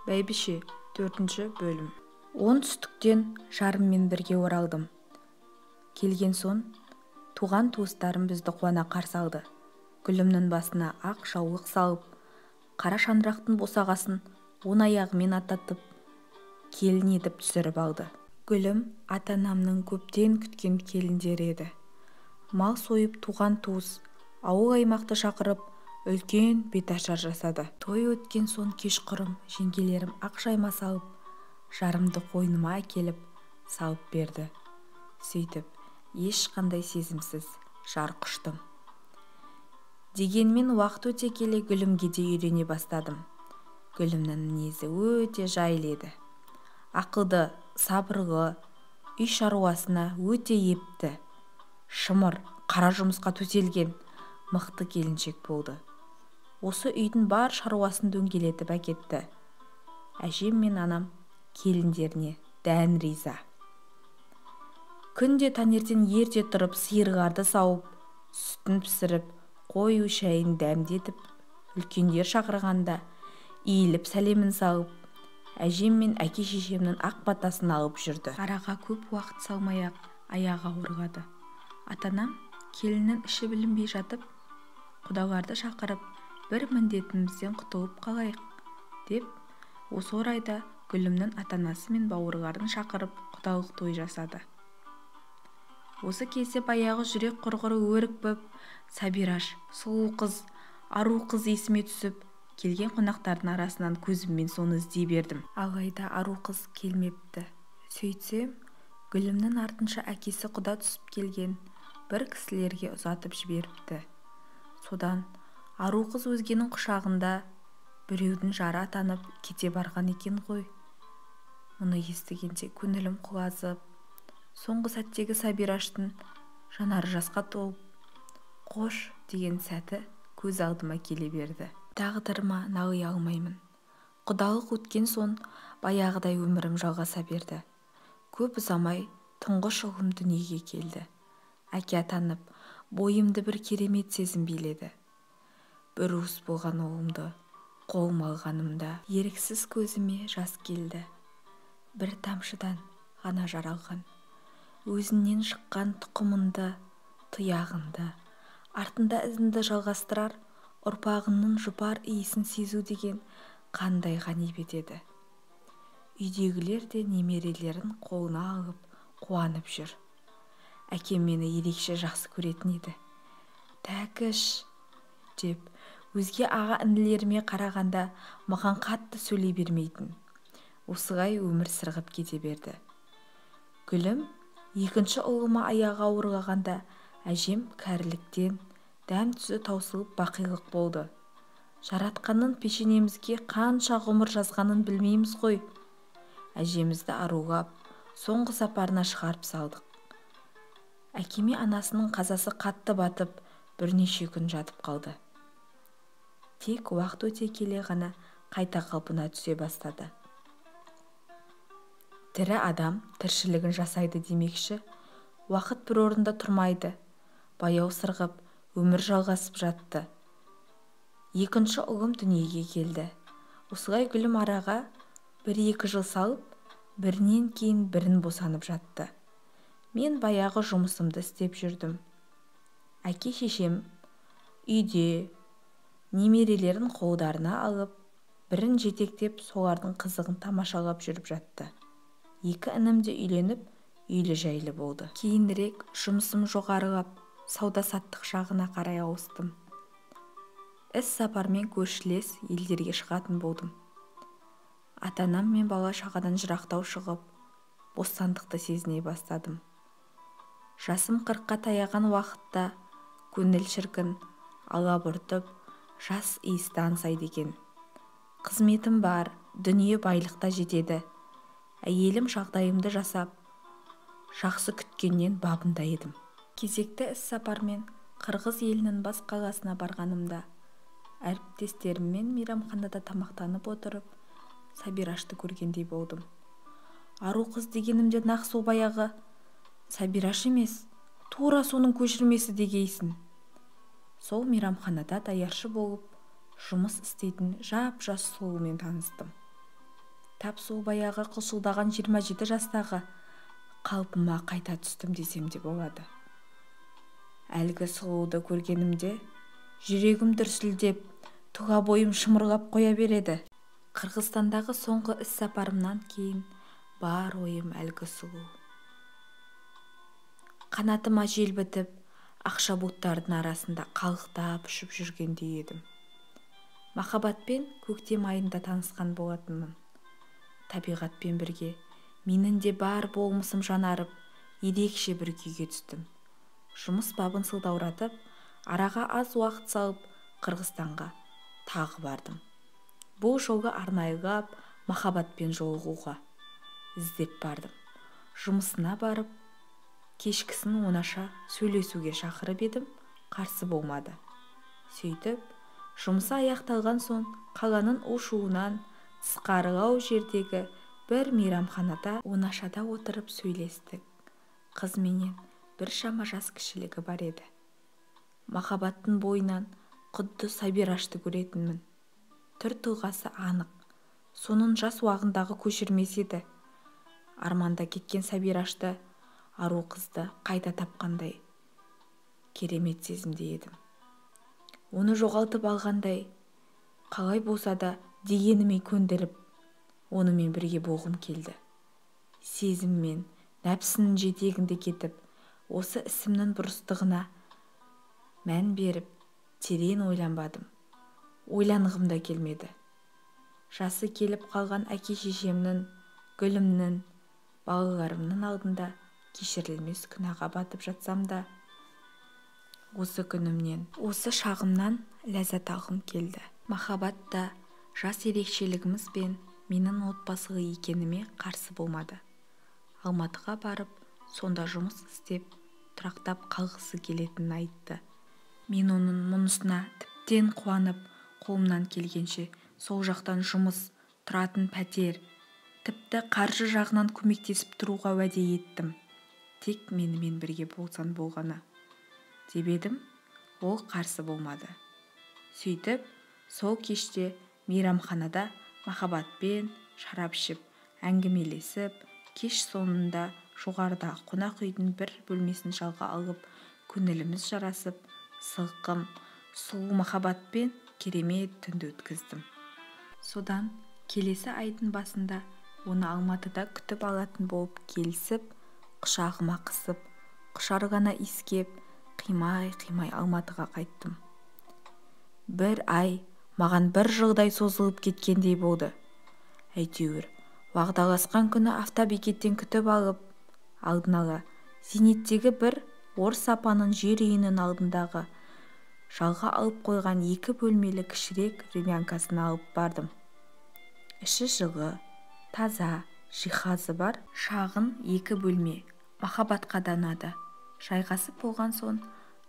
Бәйбіше, 4 бөлім. Оңтүстіктен жарыммен бірге оралдым. Келген соң туған туыстарым бізді қуана қарсы алды. Гүлімнің басына ақ жаулық салып, қара шаңырақтың босағасын оң аяғымен аттатып, келін етіп түсіріп алды. Гүлім ата-анамның көптен күткен келіндері еді. Мал сойып туған туыс, ауыл-аймақты шақырып, үлкен беташар жасады. Той өткен соң кешқұрым жеңгелерім ақ жайма салып, жарымды қойныма әкеліп салып берді. Сөйтіп, ешқандай сезімсіз жар құштым. Дегенмен уақыт өте келе Гүлімге де үйрене бастадым. Гүлімнің мінезі өте жайлы еді. Ақылды, сабырлы, үй шаруасына өте епті, шымыр, қара жұмысқа төселген мықты келіншек болды. Осы үйдің бар шаруасын дөңгелетіп әкетті. Әжем мен анам келіндеріне дән риза. Күнде таңертең ерте тұрып сиырларды сауып, сүтін пісіріп, қою шайын дәмдетіп, үлкендер шақырғанда иіліп сәлемін салып, әжем мен әке-шешемнің ақ батасын алып жүрді. Араға көп уақыт салмай-ақ аяғы ауырлады. Ата-анам келіннің іші білінбей жатып, құдаларды шақырып, бір міндетімізден құтылып қалайық деп, осы орайда Гүлімнің ата-анасы мен бауырларын шақырып, құдалық той жасады. Осы кезде баяғы жүрек құрғыры өрікпіп, Сабираш, сұлу қыз, ару қыз есіме түсіп, келген қонақтардың арасынан көзіммен соны іздей бердім. Алайда ару қыз келмепті. Сөйтсем, Гүлімнің артынша әкесі құда түсіп келген бір кісілерге ұзатып жіберіпті. Содан ару қыз өзгенің құшағында біреудің жары атанып кете барған екен ғой. Мұны естігенде көңілім құлазып, соңғы сәттегі Сабираштың жанары жасқа толып, қош деген сәті көз алдыма келе берді. Тағдырыма налый алмаймын. Құдалық өткен соң баяғыдай өмірім жалғаса берді. Көп ұзамай тұңғыш ұлым дүниеге келді. Әке атанып, бойымды бір керемет сезім биледі. Бір уыс болған ұлымды қолыма алғанымда еріксіз көзіме жас келді. Бір тамшыдан ғана жаралған, өзінен шыққан тұқымынды, тұяғынды, артында ізінді жалғастырар ұрпағының жұпар иісін сезу деген қандай ғанибет еді. Үйдегілер де немерелерін қолына алып қуанып жүр. Әкем мені ерекше жақсы көретін еді. Тәкіш деп өзге аға інілеріме қарағанда маған қатты сөйлей бермейтін. Осылай өмір сырғып кете берді. Гүлім екінші ұлыма аяғы ауырлағанда әжем кәріліктен дәм тұзы таусылып бақилық болды. Жаратқанның пешенемізге қанша ғұмыр жазғанын білмейміз ғой. Әжемізді арулап, соңғы сапарына шығарып салдық. Әкеме анасының қазасы қатты батып, бірнеше күн жатып қалды. Тек уақыт өте келе ғана қайта қалпына түсе бастады. Тірі адам тіршілігін жасайды демекші, уақыт бір орында тұрмайды. Баяу сырғып, өмір жалғасып жатты. Екінші ұлым дүниеге келді. Осылай Гүлім араға 1-2 жыл салып, бірінен кейін бірін босанып жатты. Мен баяғы жұмысымды істеп жүрдім. Әке-шешем үйде немерелерін қолдарына алып, бірін жетектеп, солардың қызығын тамашалап жүріп жатты. Екі інім де үйленіп, үйлі-жайлы болды. Кейінірек жұмысым жоғарылап, сауда-саттық жағына қарай ауыстым. Іс сапармен көршілес елдерге шығатын болдым. Ата-анам мен бала-шағадан жырақтау шығып, бостандықты сезіне бастадым. Жасым 40-қа таяған уақытта көңіл шіркін, алабұртып, жас иісті аңсайды екен. Қызметім бар, дүние байлықта жетеді. Әйелім жағдайымды жасап, жақсы күткеннен бабында едім. Кезекті іс сапармен Қырғыз елінің бас қаласына барғанымда, әріптестеріммен мейрамханада тамақтанып отырып, Сабирашты көргендей болдым. Ару қыз дегенімде нақ сол баяғы Сабираш емес, тура соның көшірмесі дегейсін. Сол мейрамханада даяршы болып, жұмыс істейтін жап-жас сұлумен таныстым. Тап сол баяғы қылшылдаған 27 жастағы қалпыма қайта түстім десем де болады. Әлгі сұлуды көргенімде жүрегім дүрсілдеп, тұла бойым шымырлап қоя береді. Қырғызстандағы соңғы іс сапарымнан кейін бар ойым әлгі сұлу. Қанатыма жел бітіп, ақша бұлттардың арасында қалықтап ұшып жүргендей едім. Махаббатпен көктем айында танысқан болатынмын. Табиғатпен бірге менің де бар болмысым жанарып, ерекше бір күйге түстім. Жұмыс бабын сылтауратып, араға аз уақыт салып, Қырғызстанға тағы бардым. Бұл жолы арнайылап махаббатпен жолығуға іздеп бардым. Жұмысына барып, кешкісін оңаша сөйлесуге шақырып едім, қарсы болмады. Сөйтіп, жұмысы аяқталған соң қаланың у-шуынан тысқарылау жердегі бір мейрамханада оңашада отырып сөйлестік. Қыз менен біршама жас кішілігі бар еді. Махаббаттың бойынан құдды Сабирашты көретінмін. Түр тұлғасы анық, соның жас уағындағы көшірмесі еді. Арманда кеткен Сабирашты, ару қызды қайта тапқандай керемет сезімде едім. Оны жоғалтып алғандай, қалай болса да дегеніме көндіріп, онымен бірге болғым келді. Сезім мен нәпсінің жетегінде кетіп, осы ісімнің бұрыстығына мән беріп, терең ойланбадым. Ойланғым да келмеді. Жасы келіп қалған әке-шешемнің, Гүлімнің, балаларымның алдында кешірілмес күнәға батып жатсам да, осы күнімнен, осы шағымнан ләззат алғым келді. Махаббат та жас ерекшелігіміз бен менің отбасылы екеніме қарсы болмады. Алматыға барып, сонда жұмыс істеп, тұрақтап қалғысы келетінін айтты. Мен оның мұнысына тіптен қуанып, қолымнан келгенше сол жақтан жұмыс, тұратын пәтер, тіпті қаржы жағынан көмектесіп тұруға уәде еттім. Тек менімен бірге болсаң болғаны, деп едім, ол қарсы болмады. Сөйтіп, сол кеште мейрамханада махаббатпен шарап ішіп, әңгімелесіп, кеш соңында жоғарыдағы қонақ үйдің бір бөлмесін жалға алып, көңіліміз жарасып, сылқым, сұлу махаббатпен керемет түнді өткіздім. Содан келесі айдың басында оны Алматыда күтіп алатын болып келісіп, құшағыма қысып, құшар ғана иіскеп, қимай-қимай Алматыға қайттым. Бір ай маған бір жылдай созылып кеткендей болды. Әйтеуір, уағдаласқан күні автобекеттен күтіп алып, алдын ала зейнеттегі бір орыс апаның жер үйінің алдындағы жалға алып қойған екі бөлмелі кішірек времянкасына алып бардым. Іші жылы, таза, жиһазы бар шағын екі бөлме махаббатқа да ұнады. Жайғасып болған соң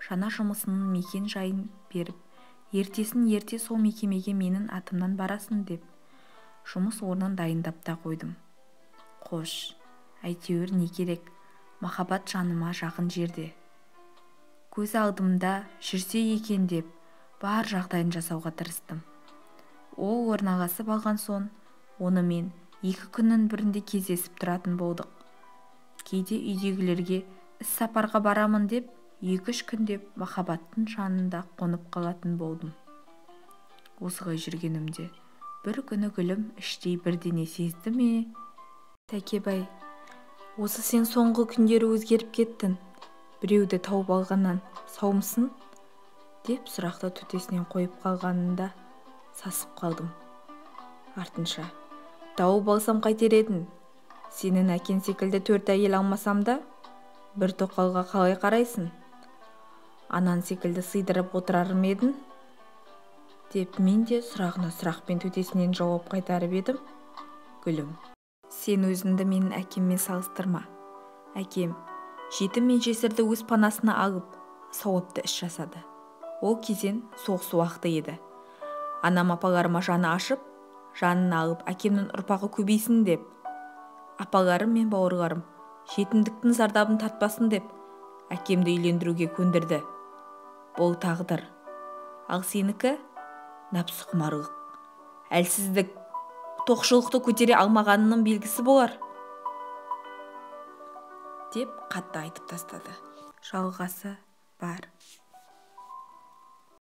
жаңа жұмысының мекен жайын беріп, ертесін ерте сол мекемеге менің атымнан барасың деп жұмыс орнын дайындап та қойдым. Қош, әйтеуір не керек, махаббат жаныма жақын жерде. Көз алдымда жүрсе екен деп бар жағдайын жасауға тырыстым. Ол орналасып алған соң, онымен екі күннің бірінде кездесіп тұратын болдық. Кейде үйдегілерге іс сапарға барамын деп, 2-3 күндеп махаббаттың жанында қонып қалатын болдым. Осылай жүргенімде бір күні Гүлім іштей бірдеңе сезді ме? Тәкебай, осы сен соңғы күндері өзгеріп кеттің, біреуді тауып алғаннан саумысың? Деп сұрақты төтесінен қойып қалғанында сасып қалдым. Артынша, тауып алсам қайтер едің? Сенің әкең секілді 4 әйел алмасам да, бір тоқалға қалай қарайсың? Анан секілді сыйдырып отырар ма едің? Деп мен де сұрағына сұрақпен төтесінен жауап қайтарып едім. Гүлім, сен өзіңді менің әкеммен салыстырма. Әкем жетім мен жесірді өз панасына алып, сауапты іс жасады. Ол кезең соғыс уақыты еді. Анам апаларыма жаны ашып, жанын алып, әкемнің ұрпағы көбейсін деп, апаларым мен бауырларым жетімдіктің зардабын тартпасын деп, әкемді үйлендіруге көндірді. Бұл тағдыр. Ал сенікі нәпсіқұмарлық, әлсіздік, Тоқшылықты көтере алмағанының белгісі болар, деп қатты айтып тастады. Жалғасы бар.